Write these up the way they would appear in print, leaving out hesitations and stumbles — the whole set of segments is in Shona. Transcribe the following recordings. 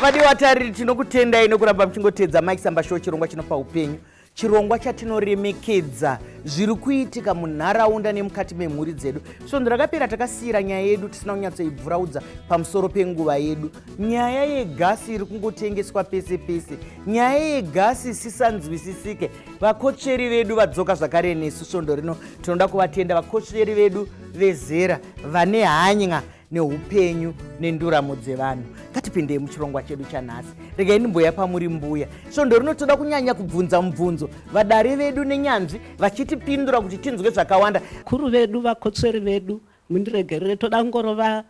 Vadiwa tariri, tinokutendai nokuramba muchingotedza Mike Samba Show, chirongwa chinopa upenyu, chirongwa chatinoremekedza zviri kuitika munharaunda nemukati memhuri dzedu. Svondo rakapera takasiyira nyaya yedu tisina kunyatsoibvuraudza pamusoro penguva yedu, nyaya yegasi iri kungotengeswa pese pese, nyaya yegasi isisanzwisisike. Vakotsveri vedu vadzoka zvakare nesu svondo rino. Tinoda kuvatenda vakotsveri vedu vezera vane hanya neupenyu nenduramo dzevanhu. Ngatipindei muchirongwa chedu chanhasi. Regai ndimboya pamuri mbuya. Svondo rino toda kunyanya kubvunza mubvunzo vadare vedu nenyanzvi vachitipindura kuti tinzwe zvakawanda. Kuru vedu, vakotsveri vedu, mundiregerere, toda kungorova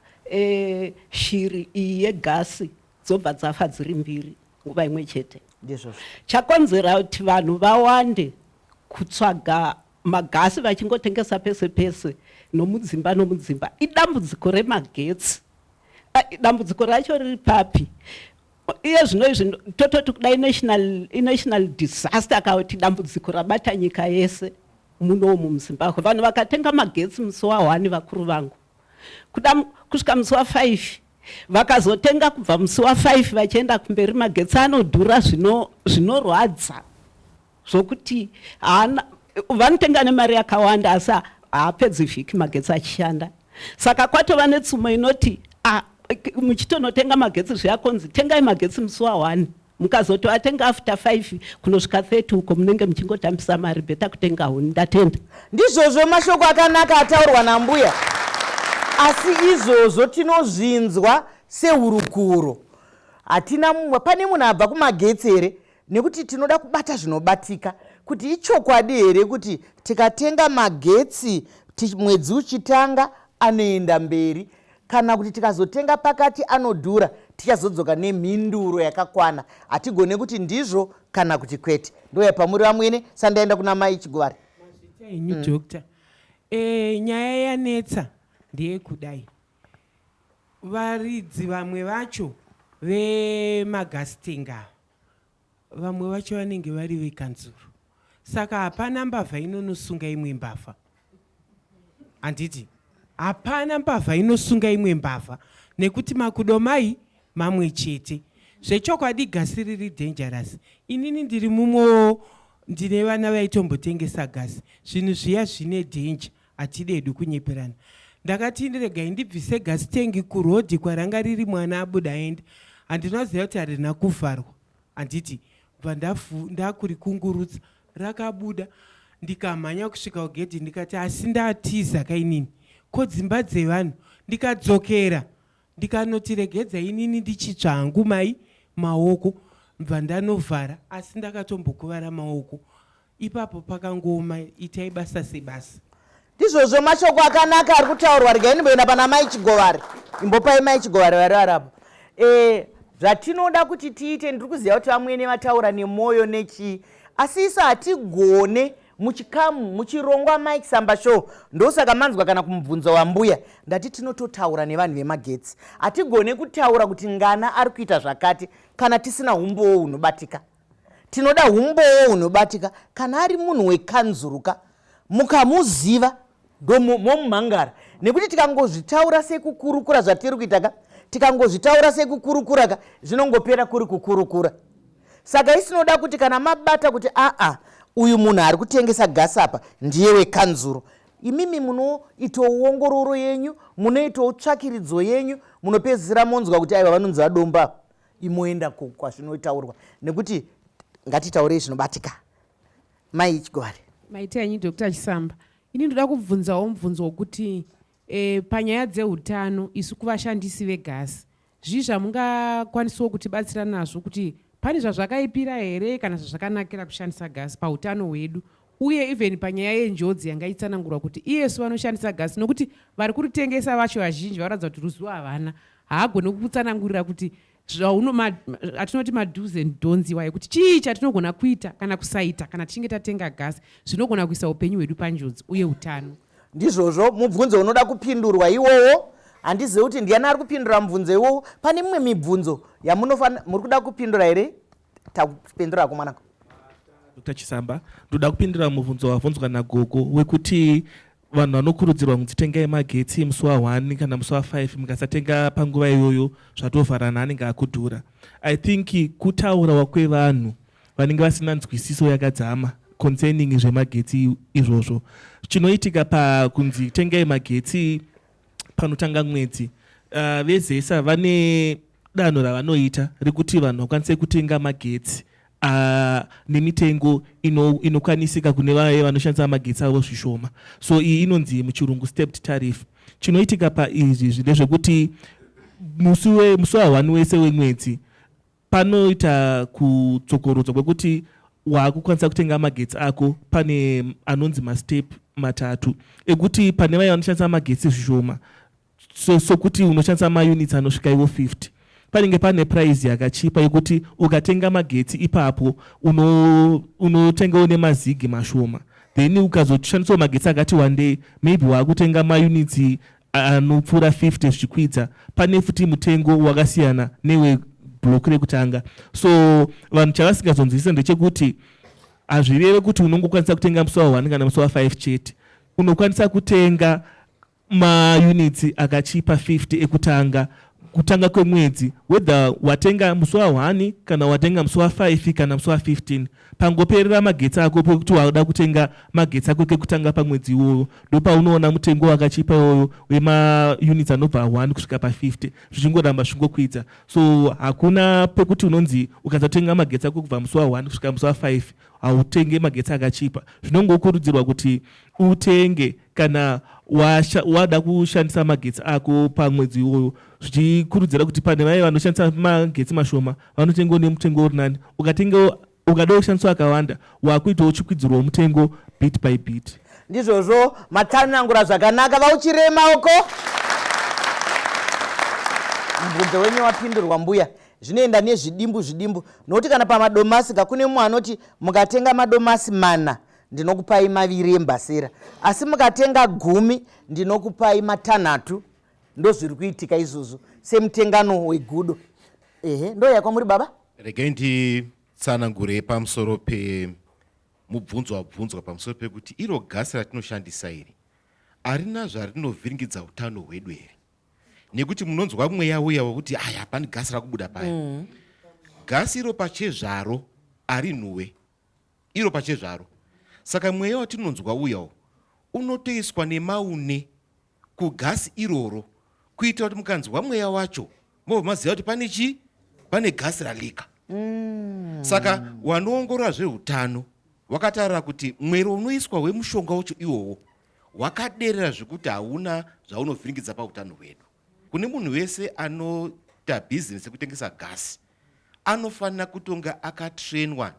shiri iyi yegasi, dzobva dzafa dziri mbiri nguva imwe chete. Ndizvozvo. Chakonzera kuti vanhu vawande kutsvaga magasi vachingotengesa pese pese nomudzimba nomudzimba idambudziko remagetsi. Dambudziko racho riri papi? Iye zvino izvi tototi kudai national disaster, kana kuti dambudziko rabata nyika yese munomu muZimbabwe. Vanhu vakatenga magetsi musi wa1, vakuru vangu, kuda kusvika musi wa5 vakazotenga, kubva musi wa5 vachienda kumberi magetsi anodhura zvinorwadza zvokuti haana. Vanotenga nemari yakawanda asi haapedzi vhiki magetsi achishanda. Saka kwatova netsumo inoti muchitonotenga magetsi zviyakonzi tengai magetsi musi wa1, mukazoti vatenga after 5 kunosvika 30 uko munenge muchingotambisa mari. Better kutenga huni. Ndatenda. Ndizvozvo, mashoko akanaka ataurwa nambuya, asi izvozvo tinozvinzwa sehurukuro. Hatina mumwe, pane munhu abva kumagetsi here? Nekuti tinoda kubata zvinobatika kuti ichokwadi here kuti tikatenga magetsi mwedzi uchitanga anoenda mberi, kana kuti tikazotenga pakati anodhura. Tichazodzoka nemhinduro yakakwana. Hatigone kuti ndizvo kana kuti kwete. Ndoya pamuri vamwene, sandaenda kuna mai Chiguvari. Mazvita henyu, doctor. Nyaya yanetsa ndeyekudai: varidzi vamwe vacho vemagas tank ava, vamwe vacho vanenge vari vekanzuro, saka hapana mbavha inonosunga imwe mbavha, handiti? Hapana mbavha inosunga imwe mbavha nekuti makudo mai mamwe chete. Zvechokwadi gasi riri dangerous. Inini ndiri mumwewo, ndine vana vaitombotengesa gasi. Zvinhu zviya zvine danger, hatidedu kunyeperana. Ndakati regai ndibvise gas tank kurodhi kwaranga riri, mwana abuda aenda, handinoziva kuti harina kuvharwa, handiti? Bva ndakurikungurutsa, rakabuda, ndikamhanya kusvika kugedhi, ndikati asi ndatiza kainini ko dzimba dzevanhu. Ndikadzokera, ndikanoti regedza inini ndichitsva hangu mai maoko, bva ndanovhara, asi ndakatombokuvara maoko ipapo. Pakangooma. Itai basa sebasa. Ndizvozvo, mashoko akanaka ari kutaurwa. Regai ndimboenda pana mai Chigovari. Imbopai mai Chigovari vari variapo. Zvatinoda kuti tiite, ndiri kuziva kuti vamwene vataura nemwoyo nechii, asi isu hatigone muchikamu muchirongwa Mike Samba Show. Ndosaka manzwa kana kumubvunzo wambuya ndati tinototaura nevanhu vemagetsi. Hatigone kutaura kuti ngana ari kuita zvakati kana tisina umbowo hunobatika. Tinoda umbowo hunobatika. Kana ari munhu wekanzuruka, mukamuziva, momumhangara, nekuti tikangozvitaura sekukurukura zvatiri kuita ka, tikangozvitaura sekukurukura ka, zvinongopera kuri kukurukura. Saka isinoda kuti kana mabata kuti aa, uyu munhu ari kutengesa gasi apa ndiye wekanzuro, imimi munoitawo ongororo yenyu, munoitawo tsvakiridzo yenyu, munopedzisira monzwa kuti aiwa, vanonzi vadomba, imoenda kwazvinotaurwa, nekuti ngatitaurei zvinobatika. Mai Chigwari. Maita henyu, Dr Chisamba. Ini ndoda kubvunzawo mubvunzo wokuti panyaya dzeutano, isu kuvashandisi vegasi, zvii zvamungakwanisawo kutibatsira nazvo, kuti pane zvazvakaipira here kana zvazvakanakira kushandisa gasi pautano hwedu, uye even panyaya yenjodzi yanga itsanangurwa, kuti iyesu vanoshandisa gasi, nokuti vari kuritengesa vacho vazhinji varatidza kuti ruzivo havana, haagoni kutsanangurira kuti atinoti mados and don'ts iwayo, kuti chii chatinogona kuita kana kusaita kana tichinge tatenga gasi zvinogona kuisa upenyu hwedu panjodzi uye utano? Ndizvozvo, mubvunzo unoda kupindurwa iwowo. Handizivi kuti ndiani ari kupindura mubvunzo iwowo. Pane mimwe mibvunzo yamunofana muri kuda kupindura here? Takupindura mwanangu. Dr Chisamba, ndoda kupindura mubvunzo wabvunzwa nagogo wekuti Vanhu vanokurudzirwa kunzi tengai magetsi musi wa1 kana musi wa5, mukasatenga panguva iyoyo zvatovharana, anenge akudhura. I think kutaurawa kwevanhu vanenge vasina nzwisiso yakadzama concerning zvemagetsi izvozvo. Chinoitika pakunzi tengai magetsi panotanga mwedzi, veZESA vane danho ravanoita rekuti vanhu vakwanise kutenga magetsi nemitengo inokwanisika kune vaye vanoshandisa magetsi avo zvishoma. So iyi inonzi muchirungu stepped tariff. Chinoitika paizvi ndezvekuti musi wa1 wese wemwedzi panoita kudzokorodzwa kwekuti waakukwanisa kutenga magetsi ako. Pane anonzi mastep matatu ekuti pane vaya vanoshandisa magetsi zvishoma, sokuti so unoshandisa maunits anosvika iwo 50, panenge pane price yakachipa yekuti ukatenga magetsi ipapo unotengawo uno nemazigi mashoma. Then ukazoshandisawo magetsi akati wandei, maybe waakutenga maunits anopfuura 50 zvichikwidza, pane futi mutengo wakasiyana neweblock rekutanga. So vanhu chavasingazonzwisisa ndechekuti hazvireve kuti unongokwanisa kutenga musi wa1 kana musi wa5 chete. Unokwanisa kutenga maunits akachipa 50 ekutanga, kutanga kwemwedzi, whether watenga musi wa1 kana watenga musi wa5 kana musi wa15. Pangoperera magetsi ako pekuti wada kutenga magetsi ako kekutanga pamwedzi iwoyo, ndopaunoona mutengo wakachipa iwoyo wemaunits anobva 1 kusvika pa50, zvichingoramba zvichingokwidza. So hakuna pekuti unonzi ukasatenga magetsi ako kubva musi wa1 kusvika musi wa5 hautenge magetsi akachipa. Zvinongokurudzirwa kuti utenge kana wada kushandisa magetsi ako pamwedzi iwoyo, zvichikurudzira kuti pane vaya vanoshandisa magetsi mashoma vanotengawo nemutengo uri nani. Ukatengawo, ukada kushandisa akawanda, wakuitawo chikwidzirwawo mutengo bit by bit. Ndizvozvo, matsanangura zvakanaka. Vauchirei maoko. Mubvunzo wenyu wapindurwa, mbuya. Zvinoenda nezvidimbu zvidimbu, nokuti kana pamadomasi kakune mumwe anoti mukatenga madomasi 4 ndinokupai 2 embasera, asi mukatenga 10 ndinokupai 6. Ndozviri kuitika izvozvo semutengano wegudo. Ehe, ndo yakwamuri baba. Regai nditsanangure pamusoro pemubvunzo wabvunzwa pamusoro pekuti iro gasi ratinoshandisa iri harina zvarinovhiringidza utano hwedu here, nekuti munonzwa mweya uya wekuti aya hapani gasi rakubuda paya. Gasi iro pachezvaro harinhuwe iro pachezvaro, saka mweya watinonzwa uyawo unotoiswa nemaune kugasi iroro kuitira kuti mukanzwa mweya wacho mobva maziva kuti pane chii, pane gasi ralika. Saka wanoongorora zveutano wakataura kuti mwero unoiswa wemushonga wacho iwowo wakaderera zvekuti hauna zvaunovhiringidza pautano hwedu. Kune munhu wese anoita bhizinesi yekutengesa gasi anofanira kutonga akatrenwa.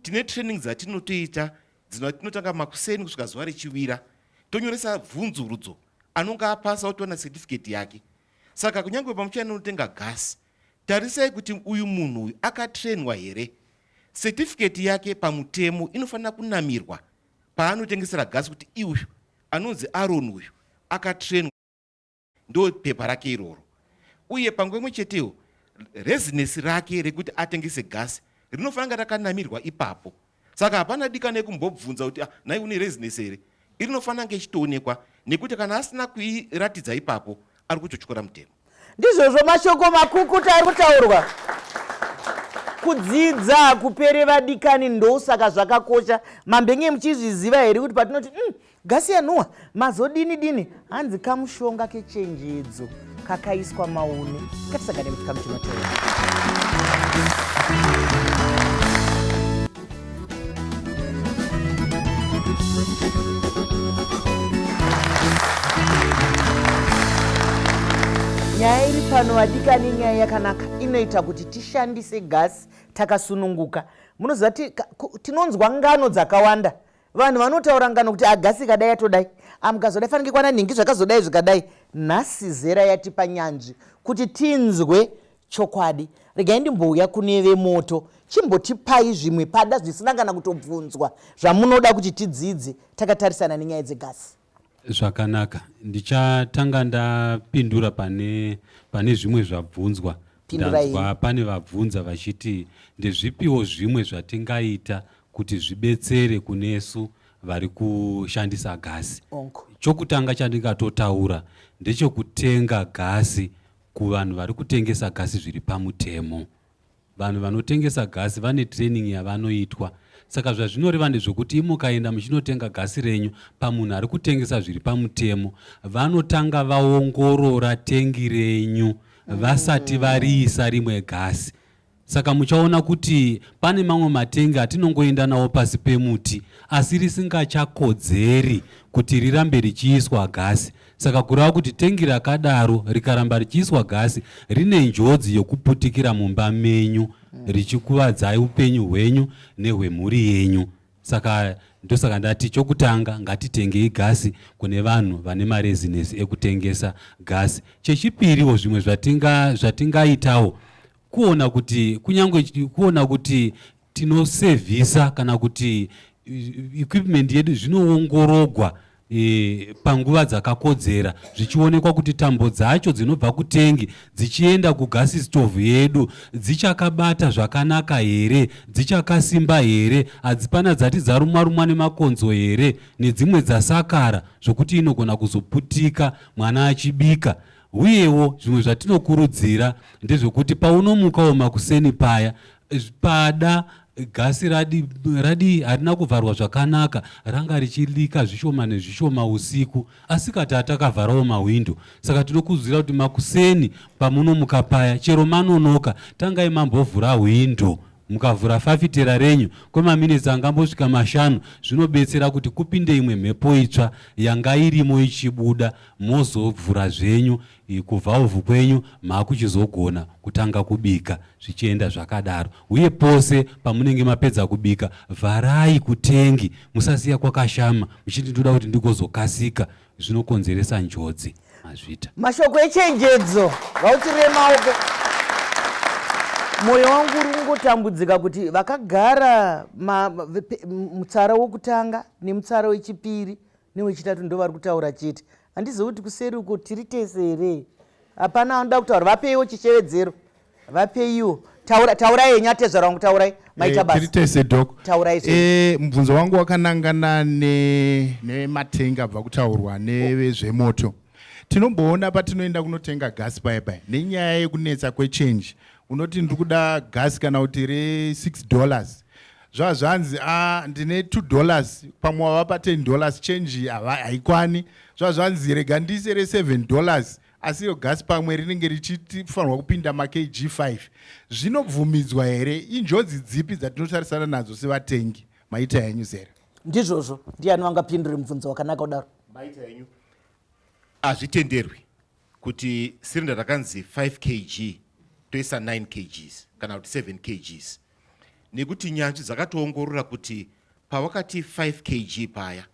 Tine training dzatinotoita dzinotanga makuseni kusvika zuva richiwira, tonyoresa bvunzurudzo, anonge apasa otowana certificate yake. Saka kunyange pamuchaenda unotenga gasi, tarisai kuti uyu munhu uyu akatrenwa here. Certificate yake pamutemo inofanira kunamirwa paanotengesera gasi kuti uyu anonzi Aron uyu akatrenwa, ndo pepa rake iroro. Uye panguva imwe chetewo rezinesi rake rekuti atengese gasi rinofanira rakanamirwa ipapo. Saka hapana dikano yekumbobvunza kuti ah, nhai une rezinesi here. Irinofanira kunge ichitoonekwa, nekuti kana asina kuiratidza ipapo ari kutotyora mutemo. Ndizvozvo, mashoko makukuta ari kutaurwa. Kudzidza kupere vadikani, ndosaka zvakakosha. Mambenge muchizviziva here kuti patinoti gasi yanhuhwa mazodini dini, hanzi kamushonga kechenjedzo kakaiswa maune? Ngatisangane muchikamu chinotevera. Nyaya iri pano vadikani, nyaya yakanaka inoita kuti tishandise gasi takasununguka. Munoziva tinonzwa ngano dzakawanda, vanhu vanotaura ngano kuti agasi ikadai yatodai, amukazodai fanike kwana nhingi zvakazodai zvikadai. Nhasi zera yatipa nyanzvi kuti tinzwe chokwadi. Regai ndimbouya kune vemoto. Chimbotipai zvimwe pada zvisina kana kutobvunzwa zvamunoda kuti tidzidze takatarisana nenyaya dzegasi. Zvakanaka, ndichatanga ndapindura pane zvimwe zvabvunzwa. Pindurai. Ndanzwa pane vabvunza vachiti ndezvipiwo zvimwe zvatingaita kuti zvibetsere kunesu. vari kushandisa gasi. Chokutanga chandingatotaura ndechekutenga gasi kuvanhu vari kutengesa gasi zviri pamutemo. Vanhu vanotengesa gasi vane training yavanoitwa. Saka zvazvinoreva ndezvekuti imukaenda muchinotenga gasi renyu pamunhu ari kutengesa zviri pamutemo, vanotanga vaongorora tengi renyu vasati variisa rimwe gasi. Saka muchaona kuti pane mamwe matengi atinongoenda nawo pasi pemuti asi risingachakodzeri kuti rirambe richiiswa gasi. Saka kureva kuti tengi rakadaro rikaramba richiiswa gasi rine njodzi yokuputikira mumba menyu richikuvadzai upenyu hwenyu nehwemhuri yenyu. Saka ndosaka ndati chokutanga ngatitengei gasi kune vanhu vane marezinesi ekutengesa gasi. Chechipiriwo zvimwe zvatinga zvatingaitawo kuona kuti kunyange kuona kuti tinosevhisa kana kuti equipment yedu zvinoongorogwa e, panguva dzakakodzera zvichionekwa kuti tambo dzacho dzinobva kutengi dzichienda kugasi stove yedu dzichakabata zvakanaka here, dzichakasimba here, hadzipana dzati dzarumwa rumwa nemakonzo here nedzimwe dzasakara zvokuti inogona kuzoputika mwana achibika. Uyewo zvimwe zvatinokurudzira ndezvekuti paunomukawo makuseni paya pada gasi radi radi harina kuvharwa zvakanaka ranga richilika zvishoma nezvishoma usiku asi kati atakavharawo mahwindo saka tinokurudzira kuti makuseni pamunomuka paya chero manonoka tangai mambovhura hwindo mukavhura fafitera renyu kwemaminitsi angambosvika mashanu zvinobetsera kuti kupinde imwe mhepo itsva yanga irimo ichibuda mozovhura zvenyu kuvhauvhu kwenyu makuchizogona kutanga kubika zvichienda zvakadaro uye pose pamunenge mapedza kubika vharai kutengi musasiya kwakashama muchiti ndoda kuti ndigozokasika zvinokonzeresa njodzi mazvita mashoko echenjedzo vauchirire maoko mwoyo wangu uri kungotambudzika kuti vakagara mutsara wokutanga nemutsara wechipiri newechitatu ndovari kutaura chete handizivi kuti kuseri uko tiri tese here hapana anoda kutaura vapeiwo chishevedzero vapeiwo taura taurai henyu atezvara wangu taurai maita eh, basa tiri tese dok taurai eh, mubvunzo wangu wakanangana nematenga abva kutaurwa nevezvemoto tinomboona patinoenda kunotenga gasi paya paya nenyaya yekunetsa kwechange unoti ndiri kuda gasi kana kuti re6 dollars zvazvanzi ah, ndine 2 dollars pamwe wavapa 10 dollars change haikwani zvazvanzi rega ndiise re7 dollars asi iro gasi pamwe rinenge richifanirwa kupinda makg 5 zvinobvumidzwa here injodzi dzipi dzatinotarisana nadzo sevatengi maita henyu zera ndizvozvo ndiani vangapindure mubvunzo wakanaka kudaro maita henyu hazvitenderwi kuti sirinda rakanzi 5 kg toisa 9 kgs kana kuti 7 kgs nekuti nyanzvi dzakatoongorora kuti pawakati 5 kg paya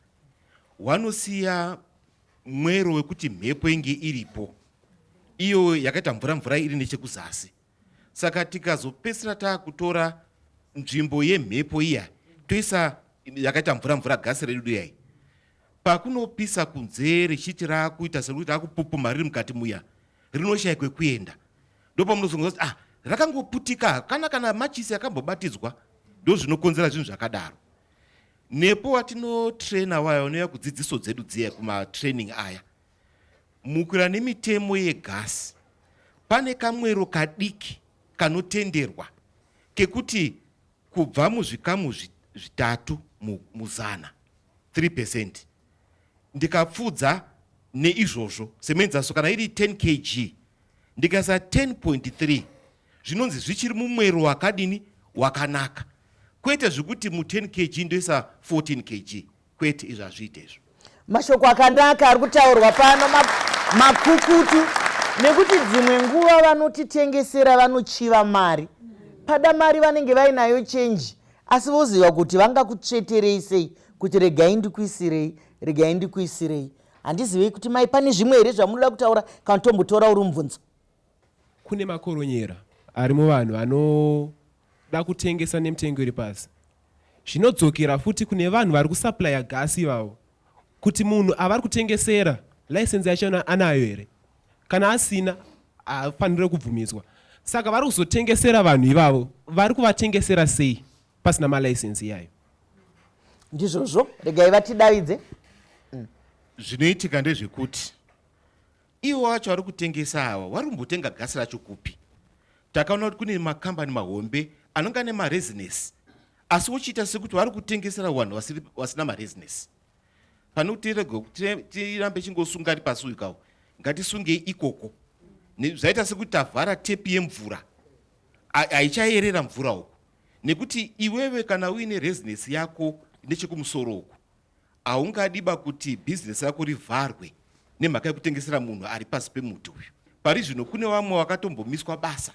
wanosiya mwero wekuti mhepo inge iripo iyo yakaita mvura mvura iri nechekuzasi saka tikazopedzisira taakutora nzvimbo yemhepo iya toisa yakaita mvura mvura gasi redu riyai pakunopisa kunze richiti raakuita sekuti raakupupuma riri mukati muya rinoshaya kwekuenda ndopamunozonzwa kuti ah rakangoputika kana kana machisi akambobatidzwa ndozvinokonzera zvinhu zvakadaro nepo watinotraina waya unouya kudzidziso dzedu dziya kumatraining aya mukuira nemitemo yegasi pane kamwero kadiki kanotenderwa kekuti kubva muzvikamu zvitatu muzana 3 percent ndikapfudza neizvozvo semuenzaniso kana iri 10 kg ndikaisa 10.3 zvinonzi zvichiri mumwero wakadini wakanaka kwete zvekuti mu10 kg ndoisa 14 kg kwete izvo hazviite izvo mashoko akanaka ari kutaurwa pano makukutu nekuti dzimwe nguva vanotitengesera vanochiva mari pada mari vanenge vainayo chenji asi voziva kuti vangakutsveterei sei kuti regai ndikuisirei regai ndikuisirei handizivei kuti mai pane zvimwe here zvamunoda kutaura kana tombotora uri mubvunzo kune makoronyera ari muvanhu vanoda kutengesa nemitengo iri pasi zvinodzokera futi kune vanhu vari kusaplaya gasi ivavo kuti munhu avari kutengesera license yacho anayo here kana asina haafanire kubvumidzwa saka vari kuzotengesera vanhu ivavo vari kuvatengesera sei pasina malicense iyayo. Ndizvozvo, regai vatidavidze. Zvinoitika ndezvekuti ivo vacho vari kutengesa ava vari kumbotenga gasi racho kupi? Takaona kuti kune makambani mahombe anonga ane marezinesi, asi wochiita sekuti vari kutengesera vanhu vasina marezinesi. Pane kuti tirambe chingosunga ari pasi uyu kawo, ngatisungei ikoko. Zvaita sekuti tavhara tepi yemvura, haichayerera mvura uku, nekuti iwewe kana uine rezinesi yako nechekumusoro uku, haungadiba kuti bhizinesi rako rivharwe nemhaka yekutengesera munhu ari pasi pemuti uyu. Pari zvino kune vamwe vakatombomiswa basa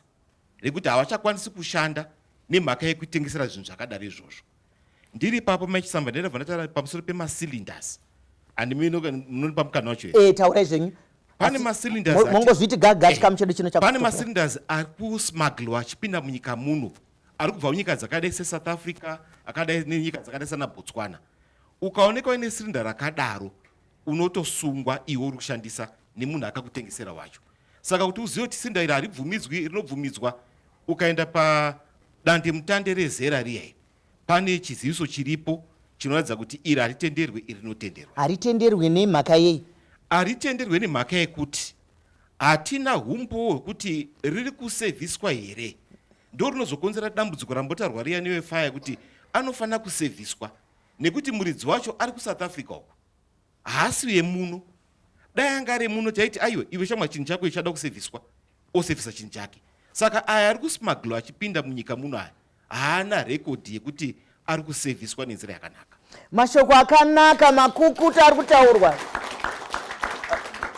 rekuti havachakwanisi kushanda nemhaka yekutengesera zvinhu zvakadaro izvozvo. Ndiri ipapo Mai Chisamba, ndaidabva ndataura pamusoro pemacylinders. Handi munonipa mukana wacho here? Eh, taurai zvenyu. Pane macylinders mongozviti gaga chikamu chedu chino Pane macylinders ari kusmugglewa achipinda munyika muno, ari kubva kunyika dzakadai seSouth Africa, akadai nenyika dzakadai sana Botswana. Ukaonekwa uine cylinder rakadaro, unotosungwa iwe uri kushandisa nemunhu akakutengesera wacho. Saka kuti uzive kuti cylinder iri haribvumidzwi, rinobvumidzwa, ukaenda padandemutande rezera riya iri, pane chiziviso chiripo chinoratidza kuti iri haritenderwe, iri rinotenderwa. Haritenderwe nemhaka yei? Haritenderwe nemhaka yekuti hatina humbowo hwekuti riri kusevhiswa here. Ndo rinozokonzera dambudziko rambotaurwa riya newefaya kuti anofanira kusevhiswa nekuti muridzi wacho ari kuSouth Africa uko, haasi yemuno. Dai anga ari emuno taiti aiwa iwe shamwa chinhu chako ichada kusevhiswa, osevhisa chinhu chake. Saka aya ari kusmuggler achipinda munyika muno aya haana rekodhi yekuti ari kusevhiswa nenzira yakanaka. Mashoko akanaka makukuta ari kutaurwa.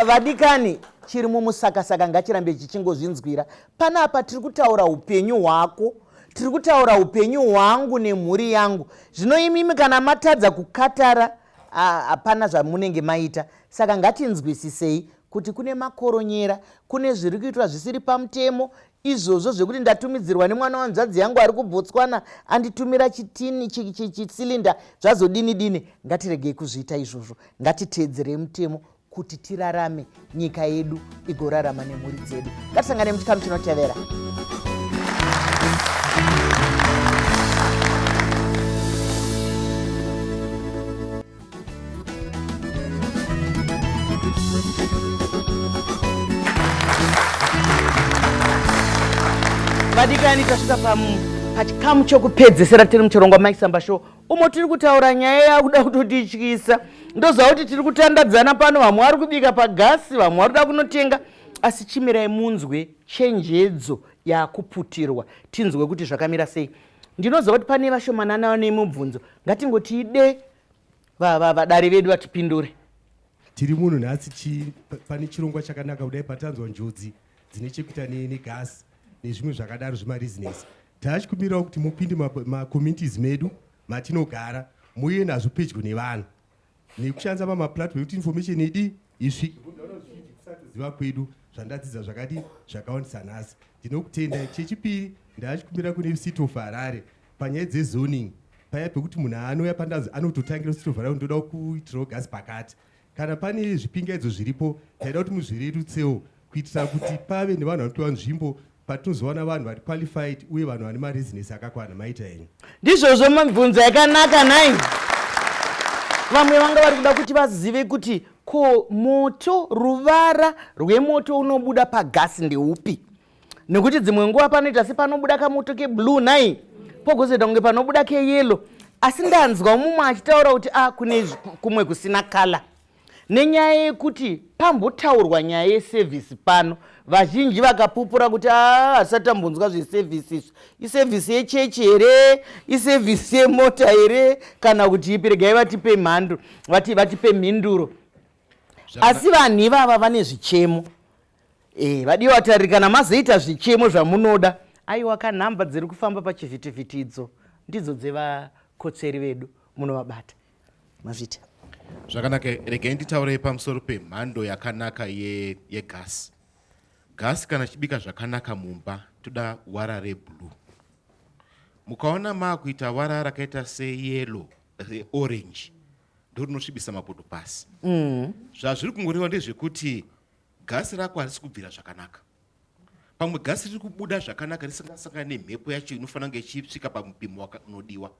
Vadikani, chiri mumusakasaka ngachirambe chichingozvinzwira. Panapa tiri kutaura upenyu hwako, tiri kutaura upenyu hwangu nemhuri yangu. Zvino imimi kana matadza kukatara, hapana zvamunenge maita. Saka ngatinzwisisei kuti kune makoronyera, kune zviri kuitwa zvisiri pamutemo, izvozvo zvekuti ndatumidzirwa nemwana wanzvadzi yangu ari kuBotswana anditumira chitini chisilinda zvazodini dini. Ngatiregei kuzviita izvozvo, ngatiteedzerei mutemo kuti tirarame, nyika yedu igorarama nemhuri dzedu. Ngatisangane muchikamu chinotevera. Vadikani, tasvika pachikamu chokupedzesera tiri muchirongwa Mike Samba Show, umo tiri kutaura nyaya yakuda kutotityisa. Ndoziva kuti tiri kutandadzana pano, vamwe vari kubika pagasi, vamwe vari kuda kunotenga, asi chimirai munzwe chenjedzo yakuputirwa, tinzwe kuti zvakamira sei. Ndinoziva kuti pane vashomanana vane mubvunzo, ngatingoti ide vadare vedu vatipindure. Tiri muno nhasi pane chirongwa chakanaka kudai, patanzwa njodzi dzine chekuita negasi nezvimwe zvakadaro zvemarizinesi. Tachikumbirawo kuti mupinde macommunities medu matinogara, muuye nazvo pedyo nevanhu nekushandisa mamaplatform ekuti information idi isvike. Kusatoziva kwedu zvandadzidza zvakadi zvakawandisa nhasi, ndinokutendai. Chechipiri, ndachikumbira kune City of Harare panyaya dzezoning, paya pekuti munhu anouya pandazi anototangira City of Harare, ndoda kuitirawo gasi pakati. Kana pane zvipingaidzo zviripo, taida kuti muzvirerutsewo kuitira kuti pave nevanhu vanopiwa nzvimbo patinozowana vanhu vari qualified uye vanhu vane marezinesi akakwana. Maita henyu. Ndizvozvo, mibvunzo yakanaka nhai. Vamwe vanga vari kuda kuti vazive kuti ko moto, ruvara rwemoto unobuda pagasi ndeupi, nekuti dzimwe nguva panoita sepanobuda kamoto keblue nhai, pogozoita kunge panobuda keyellow. Asi ndanzwa mumwe achitaura kuti kune kumwe kusina kala, nenyaya yekuti pambotaurwa nyaya yesevhisi pano, vazhinji vakapupura kuti hasati tambonzwa zvesevhisi izvi. Isevhisi yechechi here, isevhisi yemota here, kana kuti ipi? Regai vatipe mhando, vatipe mhinduro. Asi vanhu ivava vane zvichemo. Vadiwa vatariri, kana mazoita zvichemo zvamunoda, aiwa ka nhamba dziri kufamba pachivhitivhiti idzo ndidzo dzevakotsveri vedu, munovabata. Mazvita zvakanaka. Regai nditaure pamusoro pemhando yakanaka yegasi. Gasi kana chibika zvakanaka mumba, toda wara reblue. Mukaona maakuita wara rakaita seyellow, reorange, ndo rinosvibisa mapoto pasi. Zvazviri kungoreva ndezvekuti gasi rako harisi kubvira zvakanaka. Pamwe gasi riri kubuda zvakanaka risingasangani nemhepo yacho inofanira kunge ichisvika pamupimo unodiwa.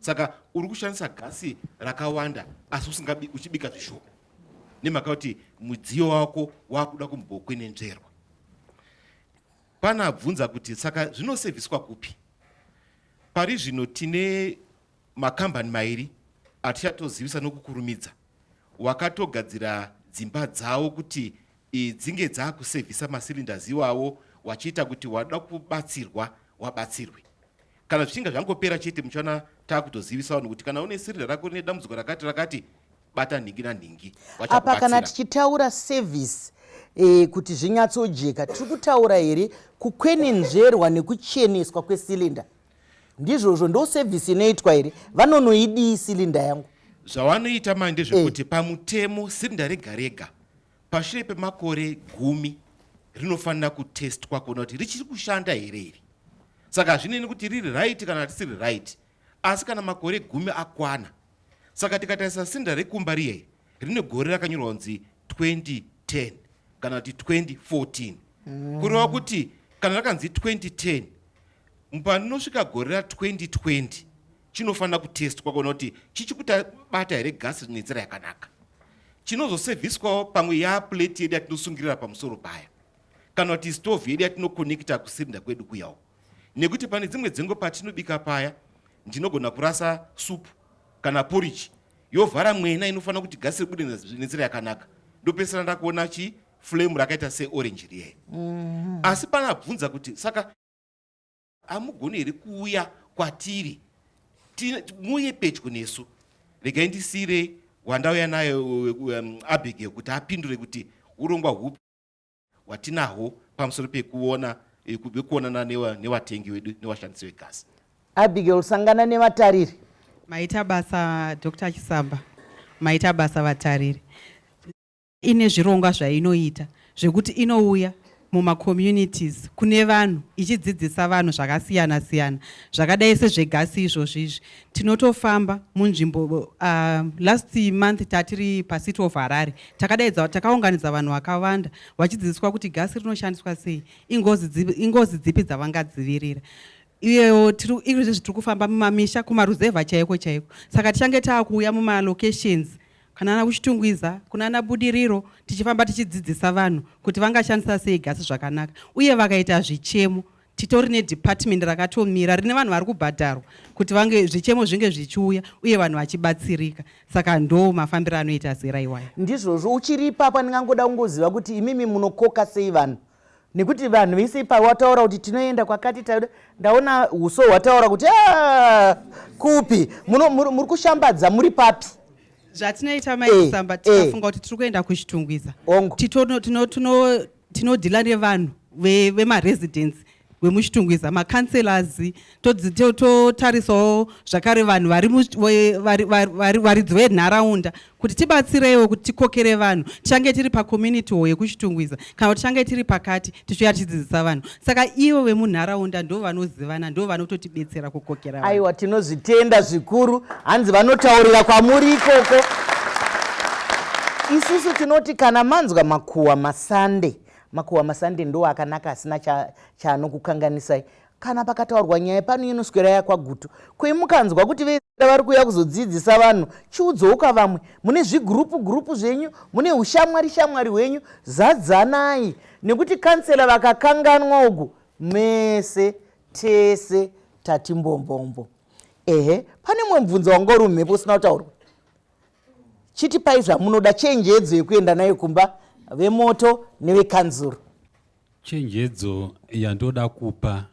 Saka uri kushandisa gasi rakawanda asi usingabi uchibika zvishoma nemhaka kuti mudziyo wako wakuda kumbokwenenzverwa. Pana abvunza kuti saka zvinosevhiswa kupi? Pari zvino tine makambani mairi atichatozivisa nokukurumidza wakatogadzira dzimba dzawo kuti dzinge dzakusevhisa macylinders iwawo wachiita kuti wada kubatsirwa wabatsirwe. Kana zvichinge zvangopera chete muchaona takutozivisa vanhu kuti kana une cylinder rako rine dambudziko rakati rakati bata nhingi nanhingi. Apa kana tichitaura service e, kuti zvinyatsojeka tiri kutaura here kukwenenzverwa nekucheneswa kwesilinda? Ndizvozvo ndo service inoitwa here? Vanonoidii silinda yangu? Zvavanoita manje ndezvekuti pamutemo sirinda rega rega pashure pemakore gumi rinofanira kutestwa kuona kuti richiri kushanda here iri. Saka hazvineni kuti riri right kana risiri right, asi kana makore gumi akwana. Saka tikatarisa sirinda rekumba riya iri rine gore rakanyorwa kunzi 2010 kana kuti 2014. Kureva kuti kana rakanzi 2010 paninosvika gore ra 2020 chinofanira kutestwa kuona kuti chichikubata here gasi nenzira yakanaka. Chinozosevhiswawo pamwe yaplate yedu yatinosungirira pamusoro paya kana kuti stove yedu yatinokonekita kusirinda kwedu kuyawo, nekuti pane dzimwe dzenguva patinobika paya ndinogona kurasa supu kana porridge yovhara mwena inofanira kuti gasi ribude nenzira yakanaka, ndopesera ndakuona chi flame rakaita seorange riya. Asi panabvunza kuti saka hamugoni here kuuya kwatiri muuye pedyo nesu? Regai ndisire wandauya nayo Abigail kuti apindure kuti urongwa hupi hwatinahwo pamusoro pekuona pekuonana newatengi wedu newashandisi vegasi. Abigail, sangana nevatariri. Maita basa Dr. Chisamba, maita basa vatariri. Ine zvirongwa zvainoita zvekuti inouya mumacommunities kune vanhu ichidzidzisa vanhu zvakasiyana siyana zvakadai sezvegasi izvozvi izvi. Tinotofamba munzvimbo, last month tatiri paCity of Harare, takadaidza takaunganidza vanhu vakawanda vachidzidziswa kuti gasi rinoshandiswa sei, ingozi dzipi dzavangadzivirira. Iyewo izvozvi tiri kufamba mumamisha kumaruzevha chaiko chaiko, saka tichange taakuuya mumalocations kana ana kuChitungwiza, kuna ana Budiriro, tichifamba tichidzidzisa vanhu kuti vangashandisa sei gasi zvakanaka. Uye vakaita zvichemo, titori nedepartment rakatomira rine vanhu vari kubhadharwa kuti vange zvichemo zvinge zvichiuya uye vanhu vachibatsirika. Saka ndo mafambiro anoita zera iwayo. Ndizvozvo. Uchiri ipapa ndingangoda kungoziva kuti imimi munokoka sei vanhu, nekuti vanhu vese ipa wataura kuti tinoenda kwakati, ndaona uso hwataura kuti kupi muri kushambadza, muri papi? Zvatinoita maisamba, tikafunga kuti tiri kuenda kuChitungwiza, tinodhila nevanhu vemaresidents vemuChitungwiza, macouncillors, totarisawo zvakare vanhu varidzi venharaunda kuti tibatsireiwo kuti tikokere vanhu. Tichange tiri pacommunity hall yekuChitungwiza kana kuti tichange tiri pakati tichiuya tichidzidzisa vanhu. Saka ivo vemunharaunda ndo vanozivana, ndo vanototibetsera kukokera vanhu. Aiwa, tinozvitenda zvikuru. Hanzi vanotaurira kwamuri ikoko. Isusu tinoti kana manzwa makuhwa masande, makuhwa masande ndo akanaka asina chaanokukanganisai. Kana pakataurwa nyaya pano inoswera yakwaGutu, kwei mukanzwa kuti vese vari kuuya kuzodzidzisa vanhu, chiudzouka vamwe. Mune zvigurupu gurupu zvenyu, mune ushamwari shamwari hwenyu, zadzanai, nekuti kansela vakakanganwa uku mese tese tati mbombombo. Ehe, pane mumwe mubvunzo wanga uri mumhepo usina kutaurwa. Chitipai zvamunoda, chenjedzo yekuenda nayo kumba, vemoto nevekanzuru. Chenjedzo yandoda kupa,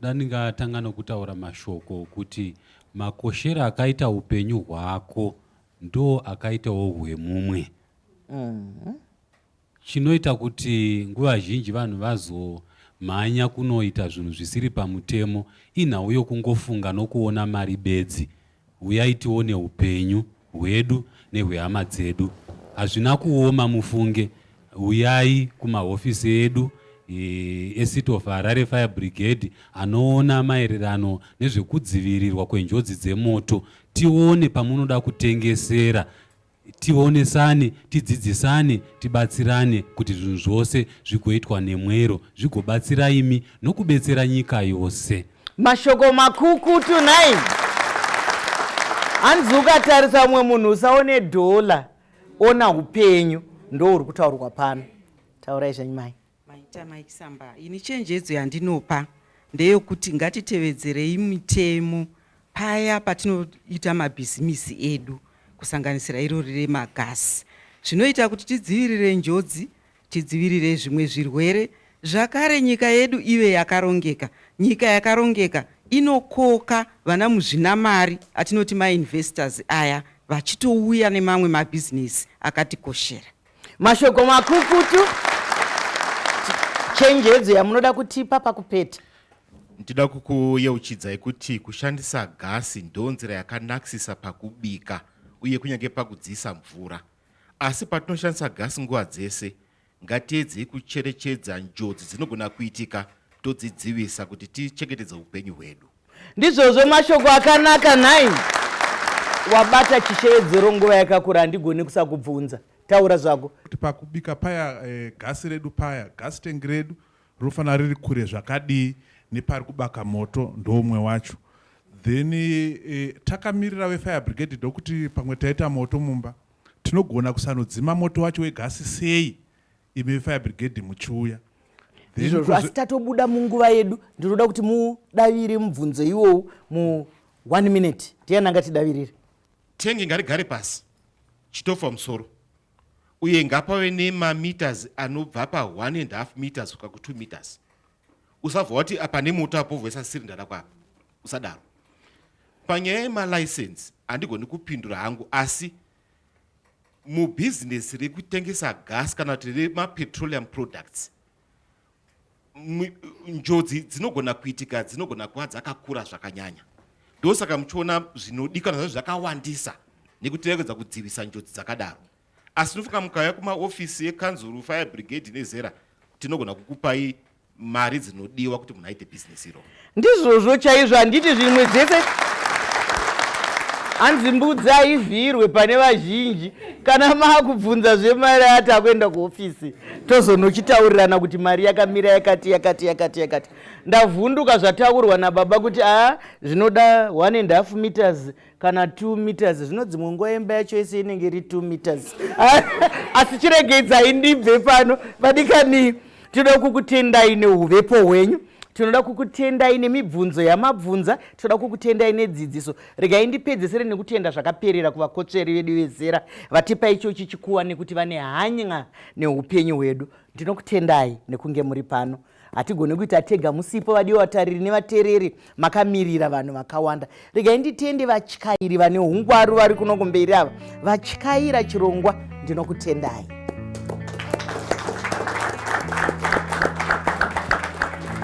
dandingatanga nokutaura mashoko okuti makoshero akaita upenyu hwako ndo akaitawo hwemumwe. Chinoita kuti nguva zhinji vanhu vazomhanya kunoita zvinhu zvisiri pamutemo inhau yokungofunga nokuona mari bedzi. Huyai tione upenyu hwedu nehwehama dzedu. Hazvina kuoma mufunge. Huyai kumahofisi edu eCity of Harare Fire Brigade anoona maererano nezvekudzivirirwa kwenjodzi dzemoto, tione pamunoda kutengesera, tionesane, tidzidzisane, tibatsirane kuti zvinhu zvose zvigoitwa nemwero, zvigobatsira imi nokubetsera nyika yose. Mashoko makukutu nhai. Hanzi ukatarisa umwe munhu usaone dhola, ona upenyu, ndo uri kutaurwa pano. Taurai zvenyu mai. Maita mai Kisamba, ini chenjedzo yandinopa ndeyekuti ngatitevedzerei mitemo paya patinoita mabhizimisi edu kusanganisira irori remagasi. Zvinoita kuti tidzivirire njodzi, tidzivirire zvimwe zvirwere, zvakare nyika yedu ive yakarongeka. Nyika yakarongeka inokoka vana muzvinamari atinoti mainvestors aya vachitouya nemamwe mabhizinesi akatikoshera. Mashoko makukutu, chenjedzo yamunoda kutipa pakupeta. Ndinoda kukuyeuchidzai kuti kushandisa gasi ndonzira yakanakisisa pakubika uye kunyange pakudziisa mvura. Asi patinoshandisa gasi nguva dzese, ngatiedzei kucherechedza njodzi dzinogona kuitika todzidzivisa kuti tichengetedze upenyu hwedu. Ndizvozvo mashoko akanaka nhai. Wabata chishevedzero nguva yakakura handigoni kusakubvunza. Taura zvako. Kuti pakubika paya eh, gasi redu paya gasi tank redu rinofanira riri kure zvakadii nepari kubaka moto ndoumwe wacho then eh, takamirira vefire brigade ndokuti pamwe taita moto mumba tinogona kusanodzima moto wacho wegasi sei imi vefire brigade muchiuya. Ndizvozvo, asi tatobuda munguva yedu, ndinoda kuti mudavire mubvunzo iwowu mu one minute. Ndiani angatidavirire? Tenge ngarigare pasi, chitofu pamusoro uye ngapave nemameters anobva pa 1 and half meters kusvika ku 2 meters. Usabva wati apa nemoto apo voisa cylinder rako apa, usadaro. Panyaya yemalicense handigoni kupindura hangu, asi mubhizinesi rekutengesa gas kana kuti remapetroleum products njodzi dzinogona kuitika dzinogona kuva dzakakura zvakanyanya. Ndosaka muchiona zvinodikanwa zvacho zvakawandisa nekuti tiri kuedza kudzivisa njodzi dzakadaro. Asi tinofunga mukauya kumaofisi ekanzuru, fire brigade nezera, tinogona kukupai mari dzinodiwa kuti munhu aite bhizinesi iroro. Ndizvozvo chaizvo, handiti zvimwe zvese hanzi mbudzi haivhirwe pane vazhinji. Kana maakubvunza zvemari ati akuenda kuhofisi tozonochitaurirana kuti mari yakamira yakati yakati yakati yakati. Ndavhunduka zvataurwa nababa kuti a zvinoda 1.5 meters kana 2 meters, zvino dzimwe nguva imba yacho yese inenge iri 2 meters. Asi chiregedzai ndibve pano vadikani. Tinoda kukutendai neuvepo hwenyu, tinoda kukutendai nemibvunzo yamabvunza, tinoda kukutendai nedzidziso. Regai ndipedzesere nekutenda zvakaperera kuvakotsveri vedu vezera vatipa ichochi chikuwa nekuti vane hanya neupenyu hwedu. Ndinokutendai nekunge muri pano. Hatigone kuita tega musipo, vadiwa vatariri nevatereri, makamirira vanhu vakawanda. Regai nditende vatyairi vane ungwaru vari kuno kumberi ava vatyaira chirongwa. Ndinokutendai.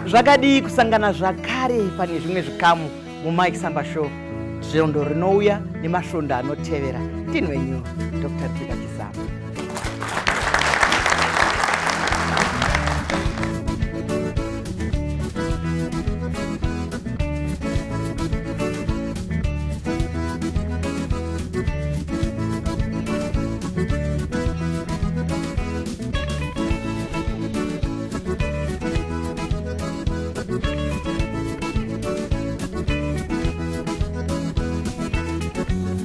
Zvakadii kusangana zvakare pane zvimwe zvikamu muMike Samba Show svondo rinouya nemasvondo anotevera. Ndini wenyu Dr. Rebecca Chisamba.